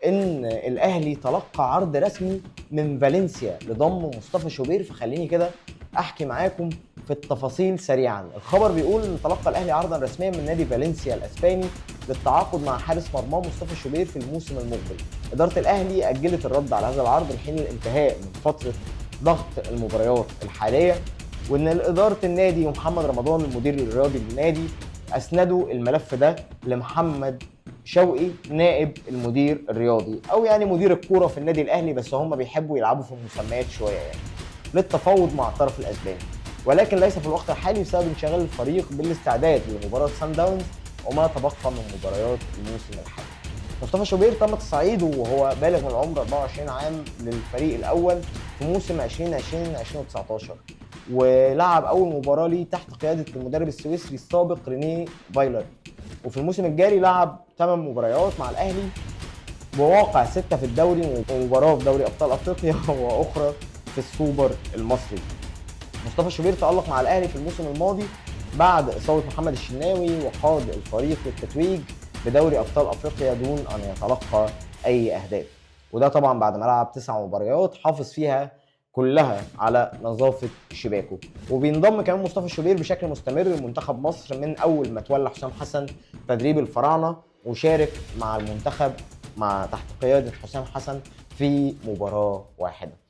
ان الاهلي تلقى عرض رسمي من فالنسيا لضم مصطفى شوبير. فخليني كده احكي معاكم في التفاصيل سريعا. الخبر بيقول ان تلقى الاهلي عرضا رسميا من نادي فالنسيا الاسباني للتعاقد مع حارس مرماه مصطفى شوبير في الموسم المقبل. ادارة الاهلي اجلت الرد على هذا العرض لحين الانتهاء من فترة ضغط المباريات الحالية، وان ادارة النادي ومحمد رمضان المدير الرياضي للنادي اسندوا الملف ده لمحمد شوقي نائب المدير الرياضي، او يعني مدير الكورة في النادي الاهلي، بس هم بيحبوا يلعبوا في المسميات شوية يعني، للتفاوض مع الطرف الاسباني، ولكن ليس في الوقت الحالي بسبب انشغال الفريق بالاستعداد لمباراة سان داونز وما تبقى من مباريات الموسم الحالي. مصطفى شوبير تم تصعيده وهو بالغ من العمر 24 عام للفريق الاول في موسم 2020 2019، ولعب اول مباراة ليه تحت قيادة المدرب السويسري السابق رينيه فايلر. وفي الموسم الجاري لعب 8 مباريات مع الاهلي بواقع 6 في الدوري ومباراة في دوري ابطال افريقيا واخرى في السوبر المصري. مصطفى شوبير تألق مع الاهلي في الموسم الماضي بعد اصابه محمد الشناوي، وقاد الفريق للتتويج بدوري ابطال افريقيا دون ان يتلقى اي اهداف، وده طبعا بعد ما لعب 9 مباريات حافظ فيها كلها على نظافة شباكه. وبينضم كمان مصطفى شوبير بشكل مستمر لمنتخب مصر من اول ما تولى حسام حسن تدريب الفراعنة، وشارك مع المنتخب مع تحت قيادة حسام حسن في مباراة واحدة.